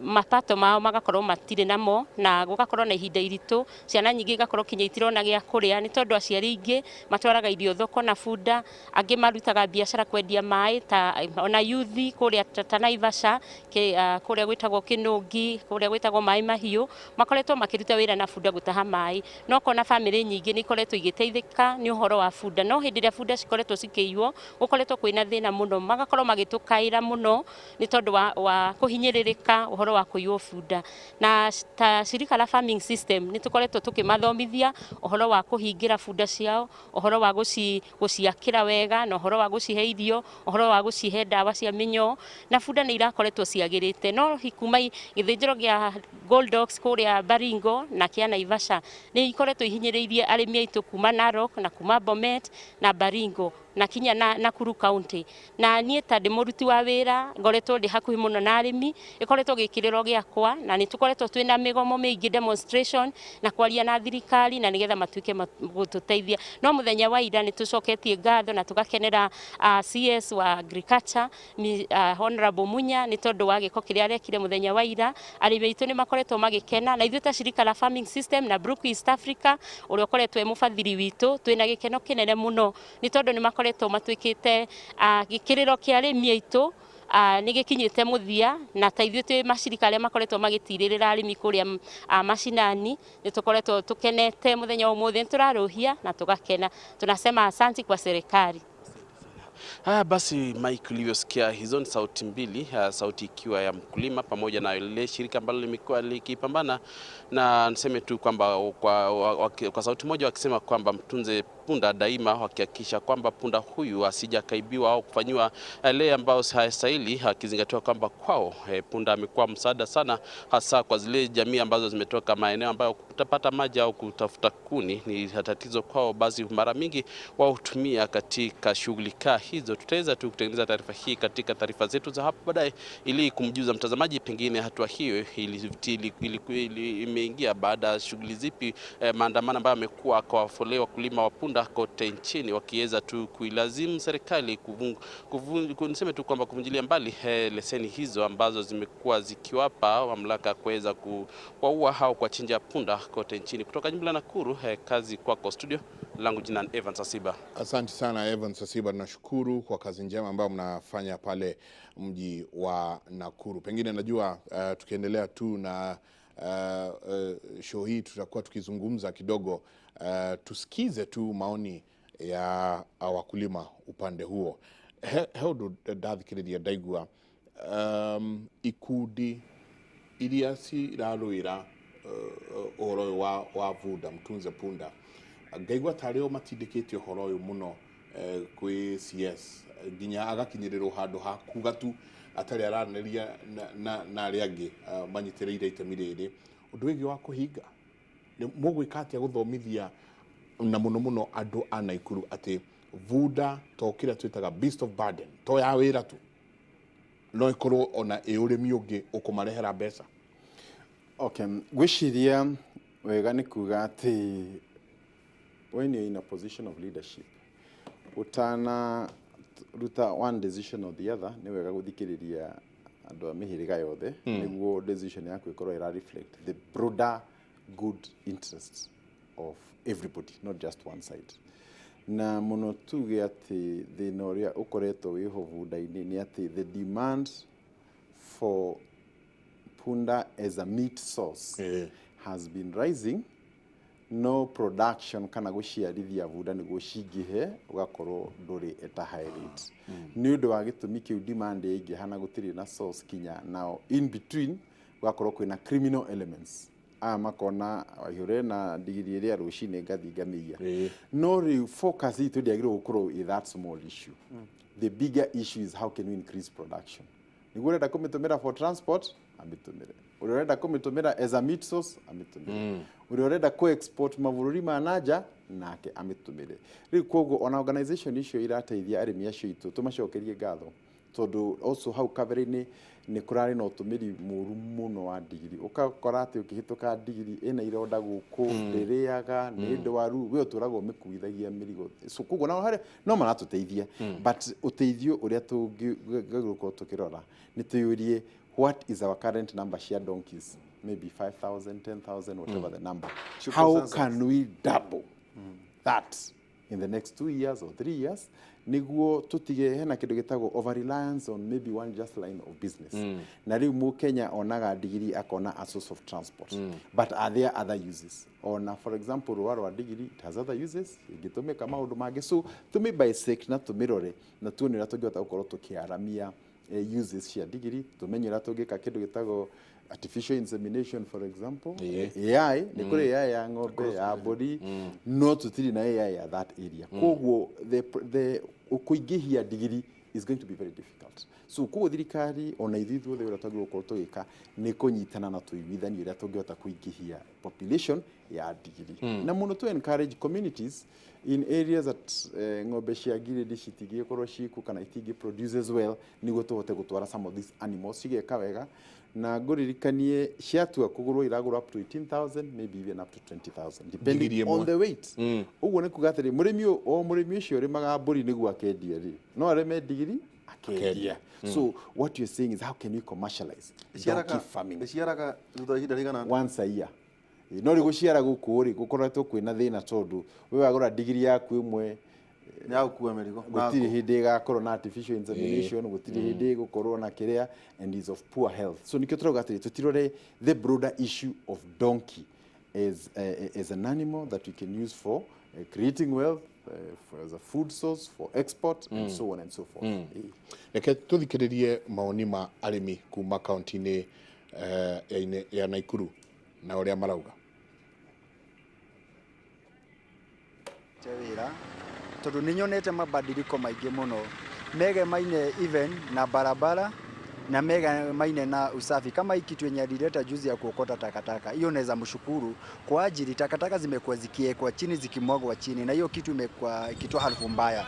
mapato mao magakorwo matirĩ namo na gũgakorwo na ihinda iritũ, ciana nyingĩ igakorwo kinya itirona gĩa kũrĩa nĩ tondũ aciari aingĩ matwaraga irio thoko na bunda, angĩ marutaga biacara kwendia maĩ ta ona yuthi kũrĩa ta Naivasha, kũrĩa gwĩtagwo Kĩnũngi, kũrĩa gwĩtagwo Maĩ Mahiũ, makoretwo makĩruta wĩra na bunda gũtaha maĩ. No kona bamĩrĩ nyingĩ nĩ ikoretwo igĩteithĩka nĩ ũhoro wa bunda, no hĩndĩ ĩrĩa bunda cikoretwo cikĩiywo gũkoretwo kwĩna thĩna mũno, magakorwo magĩtũkaĩra mũno nĩ tondũ wa kũhinyĩrĩrĩka ũhoro wa kũiywo bunda. Na ta shirika la Farming System nĩ tũkoretwo tũkĩmathomithia ũhoro wa kũhingĩra bunda ciao, ũhoro wa gũciakĩra wega, na ũhoro wa gũcihe irio, ũhoro wa gũcihe ndawa cia mĩnyoo, na bunda nĩ irakoretwo ciagĩrĩte. No kuma gĩthĩnjĩro gĩa Gold Dogs kũrĩa Baringo na kĩa Naivasha nĩ ikoretwo ihinyĩrĩirie arĩmi aitũ kuma Narok na kuma Bomet na Baringo na kinya na Nakuru County. Na niĩ ta ndĩ mũruti wa wĩra ngoretwo ndĩ hakuhĩ mũno na arĩmi, ĩkoretwo gĩkĩrĩro gĩakwa, na nĩ tũkoretwo twĩna mĩgomo mĩingĩ, demonstration na kwaria na thirikari na nĩgetha matuĩke gũtũteithia. No mũthenya wa ira nĩ tũcoketie ngatho na tũgakenera CS wa Agriculture Honorable Munya nĩ tondũ wa gĩko kĩrĩa arekire mũthenya wa ira. Arĩmi aitũ nĩ makoretwo magĩkena, na ithuĩ ta shirika la Farming System na Brook East Africa ũrĩa ũkoretwo e mũbathiri witũ twĩna gĩkeno kĩnene mũno nĩ tondũ nĩ makoretwo matuĩkĩte gĩkĩrĩro kĩa arĩmi aitũ nĩ gĩkinyĩte mũthia, na ta ithuĩ twĩ macirika arĩa makoretwo magĩtirĩrĩra arĩmi kũrĩa macinani nĩ tũkoretwo tũkenete mũthenya wa ũmũthĩ, nĩ tũrarũhia na tũgakena. Tunasema asanti kwa serikali. Haya basi, Mike, ulivyosikia hizo ni sauti mbili, sauti ikiwa ya mkulima pamoja na ile shirika ambalo limekuwa likipambana, na niseme tu kwamba kwa sauti moja wakisema kwamba mtunze punda daima, wakihakikisha kwamba punda huyu asijakaibiwa au kufanyiwa yale ambayo hayastahili, akizingatiwa kwamba kwao punda amekuwa msaada sana, hasa kwa zile jamii ambazo zimetoka maeneo ambayo kutapata maji au kutafuta kuni ni tatizo kwao, basi mara mingi wao hutumia katika shughuli hizo. Tutaweza tu kutengeneza taarifa hii katika taarifa zetu za hapo baadaye ili kumjuza mtazamaji pengine hatua hiyo imeingia baada ya shughuli zipi, maandamano ambayo yamekuwa kwa wakulima wa punda kote nchini, wakiweza tu kuilazimu serikali niseme tu kwamba kuvunjilia mbali leseni hizo ambazo zimekuwa zikiwapa mamlaka kuweza kuwaua au kuwachinja punda kote nchini. Kutoka jimbo la Nakuru, kazi kwako studio, langu jina Evans Asiba. Asante sana Evans Asiba, tunashukuru kwa kazi njema ambayo mnafanya pale mji wa Nakuru. Pengine najua tukiendelea tu na show hii tutakuwa tukizungumza kidogo, tusikize tu maoni ya wakulima upande huo. He ũndũ ndathikĩrĩria ndaigua ikundi iria cirarũĩra ũhoro ũyũ wa bunda, mtunze punda, ngaigua tarĩ o matindĩkĩte ũhoro ũyũ mũno kwĩ CS nginya agakinyĩrĩrwo handũ ha kuga tu atarĩ aranĩria na arĩa angĩ manyitĩrĩire itemi rĩrĩ. Ũndũ wĩgiĩ wa kũhinga, mũgwĩka atĩa gũthomithia na mũno mũno andũ a Naikuru atĩ bunda to kĩrĩa twĩtaga beast of burden, to ya wĩra tu, no ĩkorwo ona ĩ ũrĩmi ũngĩ ũkũmarehera mbeca? Okay, ngwĩciria wega nĩ kuga atĩ when you're in a position of leadership, utana ruta one decision or the other, nĩ wega gũthikĩrĩria andũ a mĩhĩrĩga yothe nĩguo decision yaku ĩkorwo ĩra reflect the broader good interests of everybody, not just one side. Na mũno tuge atĩ thĩna ũrĩa ũkoretwo wĩho bunda-inĩ nĩ atĩ the demand for punda as a meat source has been rising, no production kana gũciarithia bunda nĩguo cingĩhe ũgakorwo ndũrĩ at a high rate. Nĩ ũndũ wa gĩtũmi kĩu demand yaingĩha na gũtirĩ na source kinya now in between gũgakorwo kwĩna criminal elements aya makona waihũre na ndigiri ĩrĩa rũcinĩ ngathiĩ ngamĩiya. No rĩu focus itũ ndĩagĩrĩirwo gũkorwo ĩ that small issue. The bigger issue is how can we increase production. Nĩguo ũrenda kũmĩtũmĩra for transport, amĩtũmĩre. Ũrĩa ũrenda kũmĩtũmĩra as a meat source, amĩtũmĩre. Ũrĩa ũrenda kũ-export mabũrũri ma nanja, nake amĩtũmĩre. Rĩu koguo ona organization icio irateithia arĩmi acio aitũ tũmacokerie ngatho, tondũ also hau kabere-inĩ nĩ kũrarĩ na ũtũmĩri mũru mũno wa ndigiri. Ũgakora atĩ ũkĩhĩtũka ndigiri ĩna ironda gũkũ, ndĩrĩaga, nĩ ndwaru, we ũtũraga ũmĩkuithagia mĩrigo. So koguo nao harĩa no maratũteithia, but ũteithio ũrĩa tũngĩagĩrĩirwo gũkorwo tũkĩrora nĩ twĩyũrie what is our current number cia donkeys, maybe 5,000, 10,000, whatever the number. How can we double that in the next 2 years or 3 years niguo tutige hena kindu gitagwo over reliance on maybe one just line of business. Na riu Mukenya onaga ndigiri akona a source of transport, but are there other uses? Ona for example rũa rwa ndigiri, it has other uses, ingĩtũmĩka maũndũ mangĩ. So tũmĩ bisect na tũmĩrore na tuone ũrĩa tũngĩhota gũkorwo tũkĩaramia uses cia ndigiri, tumenye ũrĩa tũngĩka kĩndũ gĩtagwo artificial insemination, for example. AI, nĩ kũrĩ AI ya ng'ombe, ya mbũri, no tũtirĩ na AI ya that area. Koguo the kũingĩhia ndigiri is going to be very difficult. So koguo thirikari ona ithuĩ ithuothe ũrĩa twagĩrĩirwo gũkorwo tũgĩka nĩ kũnyitana na tũiguithanie ũrĩa tũngĩhota kũingĩhia population ya ndigiri, na mũno to encourage communities in areas that ng'ombe cia ngirĩndi citingĩkorwo ciku kana itingĩ produce as well, nĩguo tũhote gũtwara some of these animals cigeka wega. Na ngũririkanie ciatua kũgũrwo iragũrwo up to 18,000, maybe even up to 20,000, depending Ndigiri ĩmwe. on the weight. Ũguo nĩ kuga atĩrĩ, mũrĩmi o mũrĩmi ũcio ũrĩmaga mbũri nĩguo akendia rĩ, no arĩme ndigiri akendia. So what you're saying is how can we commercialize donkey farming? Ĩciaraga thutha wa ihinda rĩigana atĩa? Once a year. No rĩ gũciara gũkũ rĩ gũkoretwo kwĩna thĩna, tondũ we wagũra ndigiri yaku ĩmwe Nĩ ya gũkua mĩrigo. Gũtirĩ hĩndĩ ĩgakorwo na artificial insemination, gũtirĩ hĩndĩ ĩgũkorwo na kĩrĩa, and is of poor health. So nĩkĩo tũrauga atĩrĩ tũtirore the broader issue of donkey as an animal that we can use for creating wealth, for, as a food source, for export and so on and so forth. Reke tũthikĩrĩrie mawoni ma arĩmi kuma kaunti-inĩ ya Nakuru na ũrĩa marauga. Wĩra tondũ nĩ nyonete mabadiliko maingĩ mũno megemaine even na barabara na megemaine na usafi. Kama hii kitu yenye alileta juzi ya kuokota takataka, hiyo naweza mshukuru kwa ajili takataka zimekuwa zikiekwa chini, zikimwagwa chini, na hiyo kitu imekuwa ikitoa harufu mbaya.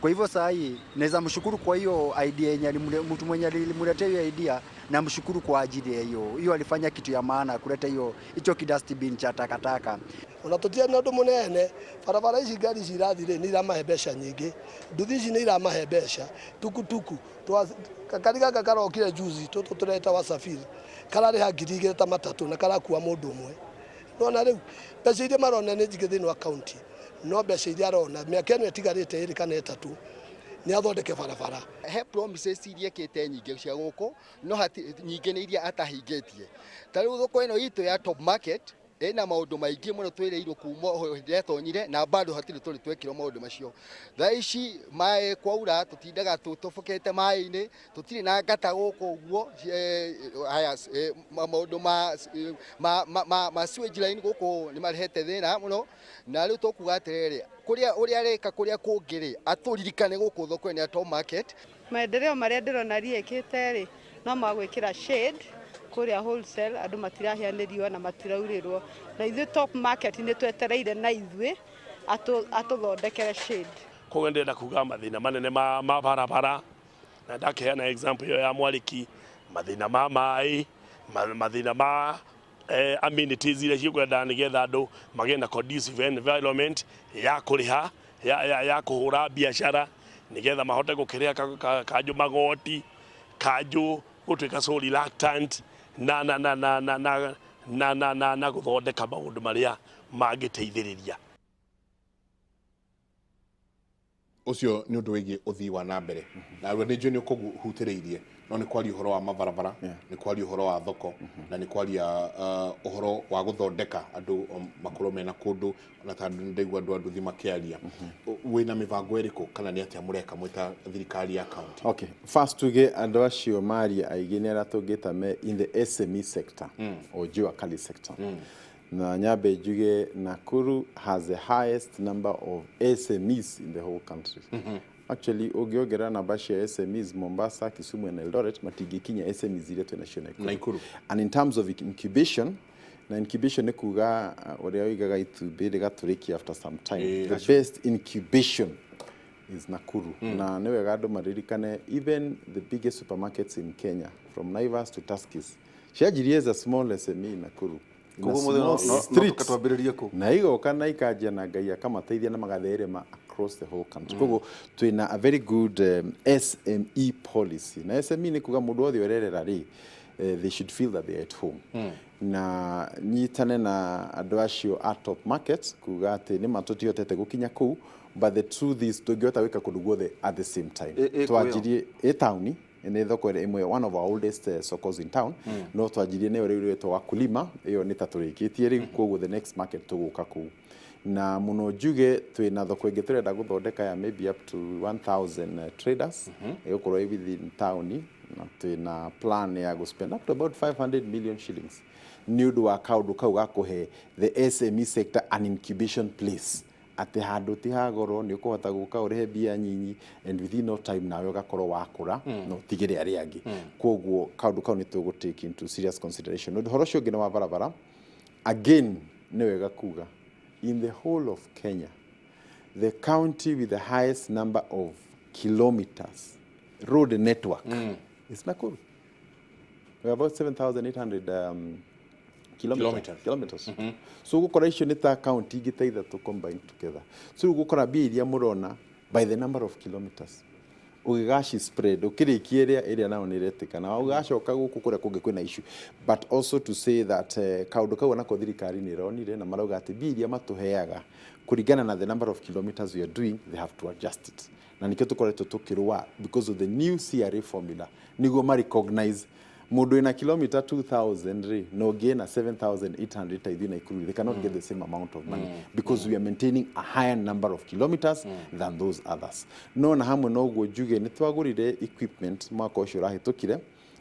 Kwa hivyo saa hii naweza mshukuru kwa hiyo idea yenye mtu mwenye alimletea hiyo idea, na mshukuru kwa ajili ya hiyo hiyo, alifanya kitu ya maana kuleta hiyo hicho kidustbin cha takataka. Ona tũtirĩ na ũndũ mũnene. Barabara ici ngari ici irathiĩ rĩ, nĩ iramahe mbeca nyingĩ, nduthi ici nĩ iramahe mbeca, tukutuku kari gaka karokire juzi tũtũ tũreta Wasafiri kararĩha 2,000 ta matatũ na karakua mũndũ ũmwe. Nona rĩu mbeca iria marona nĩ njingĩ thĩinĩ wa kaunti, no mbeca iria arona mĩaka ĩno ĩtigarĩte 2 kana 3 nĩ athondeke barabara. He promises iria ekĩte nyingĩ cia gũkũ, no nyingĩ nĩ iria atahingĩtie. Ta rĩu thoko ĩno itũ ya Top Market ĩna maũndũ maingĩ mũno twĩrĩirwo kuma hĩndĩ ĩrĩa yatonyire, na bado hatirĩ tũrĩ twekĩrwo maũndũ macio. Thaa ici maĩ kwaura tũtindaga tũtobokete maĩ-inĩ, tũtirĩ na ngata gũkũ ũguo. Haya, maũndũ ma sewage line gũkũ nĩ marehete thĩna mũno, na rĩu tũkuga atĩrĩrĩ, kũrĩa ũrĩa areka kũrĩa kũngĩ rĩ, atũririkane gũkũ thoko-inĩ ya Top Market. Maendeleo marĩa ndĩrona riĩkĩte rĩ, no magwĩkĩra shade kũrĩa wholesale, andũ matirahĩa nĩ riũa na matiraurĩrwo, na ithuĩ Top Market nĩ twetereire na ithuĩ atũthondekere shade. Koguo ndĩrenda kuga mathĩna manene ma barabara, na ndakeana example ĩyo ya Mwarĩki, mathĩna ma maĩ, mathĩna ma amenities iria cikwenda nĩgetha andũ magĩe na conducive environment ya kũrĩha ya kũhũra biacara nĩgetha mahote gũkĩrĩha kanjũ magoti, kanjũ gũtuĩka so reluctant na na na na na na na, na, na, na gũthondeka maũndũ marĩa mangĩteithĩrĩria. Ũcio nĩ ũndũ wĩgiĩ ũthii wa na mbere, na rĩu nĩ njũĩ nĩ ũkũhutĩrĩirie, no nĩ kwaria ũhoro wa mabarabara, nĩ kwaria ũhoro wa thoko, na nĩ kwaria ũhoro wa gũthondeka andũ makorwo mena kũndũ, ona ta nĩ ndaigua andũ a nduthi makĩaria. Wĩna mĩbango ĩrĩkũ kana nĩ atĩa mũreka mwĩ ta thirikari ya county? Okay, first tuge andũ acio maria aingĩ nĩ arĩa tũngĩta me in the SME sector or jua kali sector. Na nyambe njuge Nakuru has the highest number of SMEs in the whole country. Actually, ũngĩongerera namba cia SMEs Mombasa, Kisumu and Eldoret, matingĩkinya SMEs iria twĩ nacio Nakuru. Nakuru. And in terms of incubation, na incubation nĩ kuga ũrĩa ũigaga itumbĩ rĩgatũrĩkia after some time. The best incubation is Nakuru. Na nĩ wega andũ maririkane, even the biggest supermarkets in Kenya, from Naivas to Tuskys, cianjirie as a small SME in Nakuru. In a Koguo mũthĩ small no street. tũke twambĩrĩrie kũu. Na igoka na ikanjia na Ngai akamateithia na magatherema across the whole country. Koguo twĩna a very good SME policy. Na SME nĩ kuga mũndũ wothe ũrerera rĩ, they should feel that they are at home. Na nyitane na andũ acio a Top Market kuga atĩ nĩ ma tũtihotete gũkinya kũu, but the truth is tũngĩhota gwĩka kũndũ guothe at the same time. Ĩ kũ ĩyo? Twanjirie ĩ taũni, nĩ thoko ĩrĩa ĩmwe, one of our oldest sokos in town, no twanjirie nĩyo rĩu rĩtwo Wakulima, ĩyo nĩ ta tũrĩkĩtie rĩu, koguo the next market tũgũka kũu. Na mũno njuge twĩna thoko ĩngĩ tũrenda gũthondeka ya maybe up to 1000 traders, ĩgũkorwo ĩ within town, na twĩna plan ya gũ spend up to about 500 million shillings nĩ ũndũ wa kaũndũ kau ga kũhe the SME sector an incubation place, atĩ handũ ti ha goro, nĩ ũkũhota gũka ũrĩhe mbia nyinyi and within no time nawe ũgakorwo wakũra na ũtigĩre arĩa angĩ. Koguo kaũndũ kau nĩ tũgũ take into serious consideration. Ũndũ ũhoro ũcio ũngĩ nĩ wa barabara. Again, nĩ wega kuga in the whole of Kenya, the county with the highest number of kilometers road network is Nakuru. We have about 7,800 kilometers. Kilometers. Kilometers. So gũkora icio nĩ ta county ingĩ ta ithatũ combined together. So rĩu gũkora mbia iria mũrona by the number of kilometers, ũgĩgaci spread ũkĩrĩkia ĩrĩa ĩrĩa nayo nĩ ĩretĩka na ũgacoka gũkũ kũrĩa kũngĩ kwĩna issue. But also to say that kaũndũ kau onako thirikari nĩ ĩronire na marauga atĩ mbia iria matũheaga kũringana na the number of kilometers we are doing, they have to adjust it, na nĩkĩo tũkoretwo tũkĩrũa because of the new CRA formula, nĩguo ma recognize mũndũ wĩna kilomita 2000 rĩ na ũngĩ ena 7800 ta ithuĩ Nakuru, they cannot get the same amount of money because we are maintaining a higher number of kilometers than those others. No na hamwe noguo njuge nĩ twagũrire equipment mwaka ũcio ũrahĩtũkire,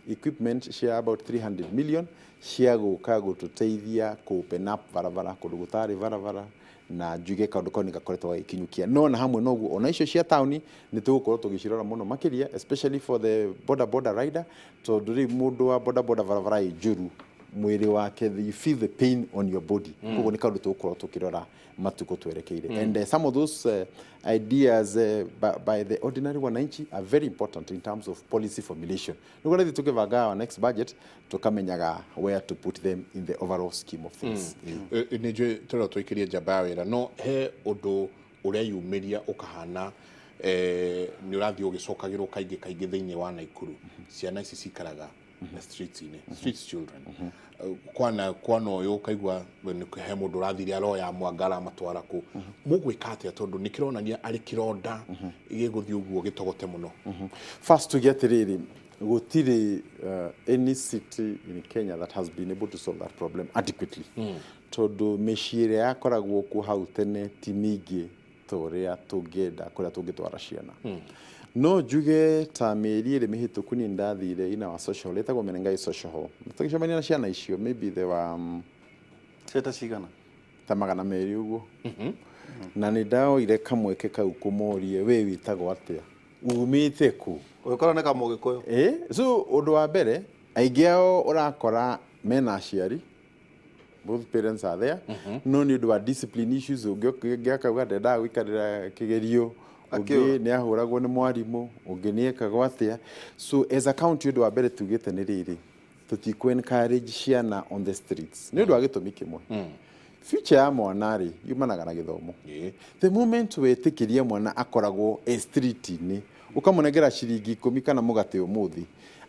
equipment cia about 300 million cia gũka gũtũteithia kũ open up barabara kũndũ gũtarĩ barabara, na njuge kaũndũ kau nĩ gakoretwo gagĩkinyũkia. No na hamwe noguo ona icio cia taũni nĩ tũgũkorwo tũgĩcirora mũno makĩria, especially for the boda boda rider, tondũ rĩu mũndũ wa boda boda barabara ĩ njũru, mwĩrĩ wake, you feel the pain on your body. Koguo nĩ kaũndũ tũgũkorwo tũkĩrora matukũ twerekeire. And some of those ideas by the ordinary wananchi are very important in terms of policy formulation, nĩguo rĩthiĩ tũkĩbanga our next budget tũkamenyaga where to put them in the overall scheme of things. Nĩ njũĩ tũrĩa tũikĩrie njamba ya wĩra, no he ũndũ ũreyumĩria ũkahana nĩ ũrathiĩ ũgĩcokagĩrwo kaingĩ kaingĩ thĩinĩ wa Naikuru, ciana ici cikaraga na streets-inĩ, street children. Kwana ũyũ ũkaigua nĩ he mũndũ ũrathire aroya mwanga aramatwara kũ. Mũgwĩka atĩa, tondũ nĩ kĩronania arĩ kĩronda gĩgũthiĩ ũguo gĩtogote mũno? First tuge atĩrĩrĩ, gũtirĩ any city in Kenya that has been able to solve that problem adequately, tondũ mĩciĩ ĩrĩa yakoragwo kuo hau tene ti mĩingĩ ta ũrĩa tũngĩenda kũrĩa tũngĩtwara ciana. No njuge ta mĩeri 2 mĩhĩtũku niĩ ndathire in our social hall, ĩtagwo Menengai Social Hall, tũgĩcemania na ciana icio, maybe they were Cieta cigana? Ta 200 ũguo, na nĩ ndaoire kamweke kau kũmorie, we wĩtagwo atĩa, umĩte kũ? Ũgĩkora nĩ kamũgĩkũyũ. So ũndũ wa mbere, aingĩ ao ũrakora mena aciari, both parents are there, no nĩ ũndũ wa discipline issues, ũngĩ akauga ndendaga gũikarĩra kĩgerio, ũngĩ Akĩũra. Nĩ ahũragwo nĩ mwarimũ, ũngĩ nĩ ekagwo atĩa. So as a county, ũndũ wa mbere tugĩte nĩ rĩrĩ, tũtikũ encourage ciana on the streets nĩ ũndũ wa gĩtũmi kĩmwe: future ya mwana rĩ yumanaga na gĩthomo. The moment wetĩkĩria mwana akoragwo e street-inĩ, ũkamũnengera ciringi 10 kana mũgate ũmũthĩ,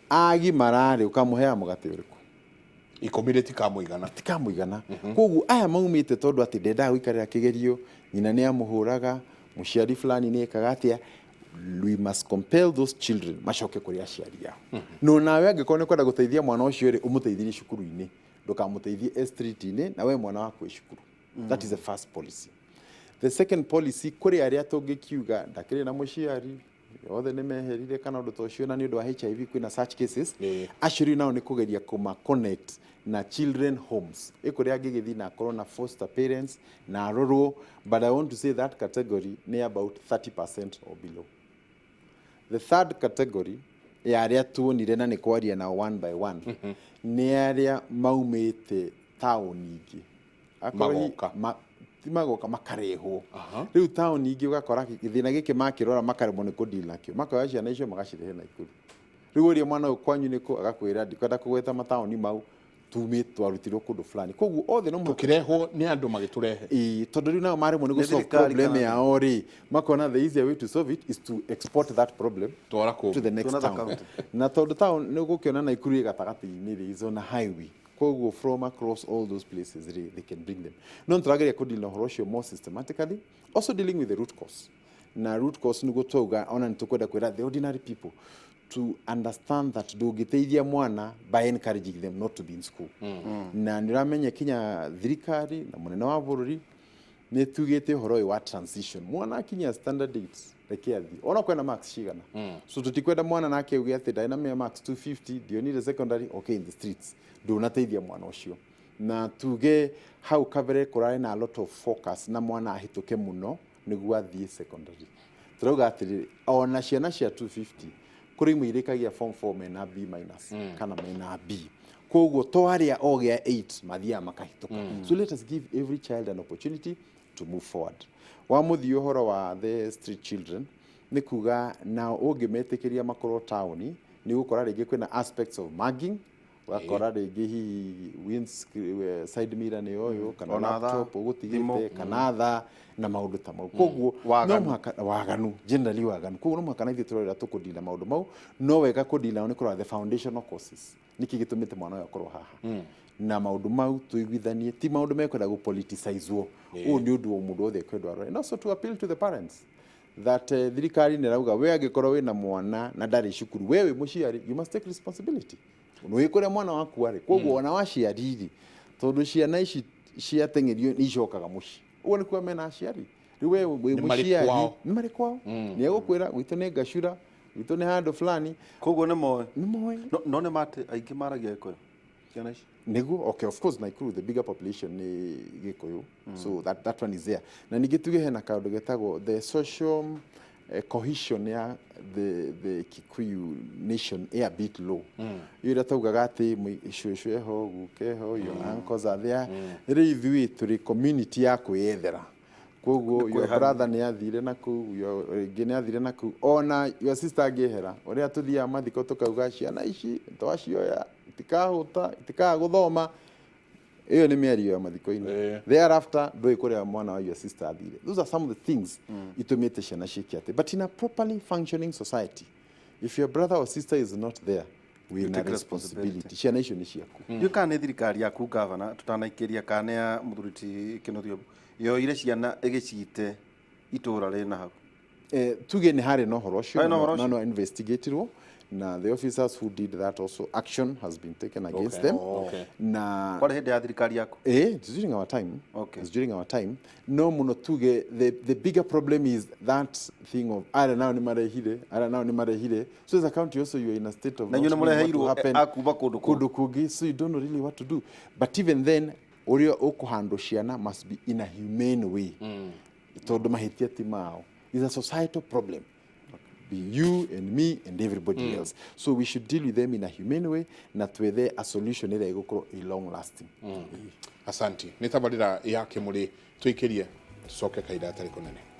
agimara rĩ, ũkamũheaga mũgate ũrĩkũ? Ikũmi rĩtikamũigana. Rĩtikamũigana. Koguo aya maumĩte tondũ atĩ ndendaga gũikarĩra kĩgerio, nyina nĩ amũhũraga, mũciari fulani nĩ ekaga atĩa, we must compel those children macoke kũrĩ aciari ao. No nawe angĩkorwo nĩ kwenda gũteithia mwana ũcio rĩ, ũmũteithirie cukuru-inĩ, ndũkamũteithie e street-inĩ na we mwana waku e cukuru. That is the first policy. The second policy, kũrĩ arĩa tũngĩkiuga ndakĩrĩ na mũciari, othe nĩ meherire kana ũndũ ta ũcio, na nĩ ũndũ wa HIV kwĩna such cases, acio rĩu nao nĩ kũgeria kũma connect na children homes, ĩ kũrĩa angĩgĩthiĩ na akorwo na foster parents na arorwo, but I want to say that category nĩ about 30% or below. The third category ya arĩa tuonire na nĩ kwaria nao one by one, nĩ arĩa maumĩte taũni ingĩ. Akorwo Magoka. Ti magoka, makarehwo. Rĩu taũni ingĩ ũgakora gĩthĩna gĩkĩ makĩrora makaremwo nĩ kũdeal nakĩo, makoya ciana icio magacirehe Naikuru. Rĩu ũria mwana ũyũ kwanyu nĩkũ, agakwĩra ndikwenda kũgweta mataũni mau, tumĩ twarutirwo kũndũ fulani. Koguo othe no mũhaka tũkĩrehwo nĩ andũ magĩtũrehe. Ĩĩ, tondũ rĩu nao maremwo nĩ Nĩ gũsolve thirikari problem kana yao rĩ, makona the easier way to solve it is to export that problem Twara kũngĩ. to the next To another town. county. Na tondũ town nĩ ũgũkĩona Naikuru ĩ gatagatĩ-inĩ rĩ, is on a highway, koguo from across all those places rĩ, they can bring them. No nĩtũrageria kũdeal na ũhoro ũcio more systematically, also dealing with the root cause. Na root cause nĩguo twauga ona nĩtũkwenda kwĩra the ordinary people to understand that ndũngĩteithia mwana by encouraging them not to be in school. Na nĩ ũramenya kinya thirikari na mũnene wa bũrũri nĩ tugĩte ũhoro ũyũ wa transition, mwana akinya standard 8 reke athiĩ ona kwenda marks cigana. So tũtikwenda mwana nake uge atĩ ndarĩ na mea marks 250 ndionire secondary, okay, in the streets, ndũnateithia mwana ũcio. Na tuge hau kabere kũrarĩ na a lot of focus na mwana ahĩtũke mũno nĩguo athiĩ secondary. Tũrauga atĩrĩrĩ, ona ciana cia 250 kũrĩ imwe irĩkagia form 4 mena B minus kana mena B, koguo to arĩa ogĩa 8 mathiaga makahĩtũka. So let us give every child an opportunity to move forward. Wa mũthia, ũhoro wa the street children nĩ kuga nao ũngĩmetĩkĩria makorwo taũni nĩ ũgũkora rĩngĩ kwĩna aspects of mugging, ũgakora rĩngĩ hihi side mirror nĩ ũyũ kana Ona thaa, laptop ũgũtigĩte thimũ. kana thaa na maũndũ ta mau. Koguo no Waganu. mũhaka waganu, generally waganu. Koguo no mũhaka na ithuĩ tũrorera tũkũdeal na maũndũ mau, no wega kũdeal nao nĩ kũrora the foundational causes, nĩkĩ gĩtũmĩte mwana ũyũ akorwo haha, na maũndũ mau tũiguithanie ti maũndũ mekwenda gũpoliticizwo. Ũũ nĩ ũndũ o mũndũ wothe ekwendwo arore, and also to appeal to the parents that thirikari nĩ ĩrauga we angĩkorwo wĩna mwana na ndarĩ cukuru, we wĩ mũciari, you must take responsibility, nĩ kũrĩa mwana waku arĩ. Koguo ona waciari rĩ, tondũ ciana ici ciateng'erio nĩ icokaga mũciĩ, ũguo nĩ kuga mena aciari. Rĩu we wĩ Nĩ marĩ mũciari, kwao. nĩ marĩ kwao, nĩ egũkwĩra gwitũ nĩ ngacura, gwitũ nĩ handũ fulani. Koguo nĩ moĩ. Nĩ moĩ. No nĩ matĩ aingĩ maragia Gĩkũyũ ciana ici. Nĩguo, okay, of course Nakuru the bigger population nĩ Gĩkũyũ, so that one is there. Na ningĩ tuge hena kaũndũ getagwo the social cohesion ya the Kikuyu nation ĩ a bit low. Iyo ĩrĩa taugaga atĩ cũcũ eho, guka eho, your uncles are there. Rĩu ithuĩ tũrĩ community ya kwĩyethera, koguo your kwĩharĩria. brother nĩ athire na kũu, your rĩngĩ nĩ athire na kũu, ona your sister angĩehera, ũrĩa tũthiaga mathiko tũkauga ciana ici twacioya itikahũta, itikaga gũthoma, ĩyo nĩ mĩario ya mathiko-inĩ. Thereafter ndũĩ kũrĩa mwana wa your sister athire. Those are some of the things itũmĩte ciana ciĩke atĩ, but in a properly functioning society, if your brother or sister is not there, wĩna take responsibility, ciana icio nĩ ciaku. Ndiũĩ kana nĩ thirikari yaku, gavana, tũtanaikĩria, kana nĩ ya mũthuri ti Kĩnuthia yoire ciana ĩgĩciite itũra rĩna hau. Tuge nĩ harĩ na ũhoro ũcio. Harĩ na ũhoro na ũcio? No investigatirwo, na the officers who did that, also action has been taken against them. Na Kwarĩ hĩndĩ ya thirikari yaku? It's during our time. Okay. It's during our time. No muno tuge the bigger problem is that thing of arĩa nao nĩ marehire, arĩa nao nĩ marehire. So as a county also you are in a state of Na not inyuĩ nĩ knowing what will mũreheirwo happen. Akuma kũndũ kũngĩ. Kũndũ kũngĩ, so you don't know really what to do. But even then, ũrĩa ũkũhandle ciana must be in a humane way. Tondũ mahĩtia ti mao. It's a societal problem. Be you and me and everybody else. So we should deal with them in a humane way na twethe a solution ĩrĩa ĩgũkorwo ĩ long lasting. Asanti. Nĩ tabarĩra ya Kĩmũrĩ, tũikĩrie tũcoke kahinda gatarĩ kũnene.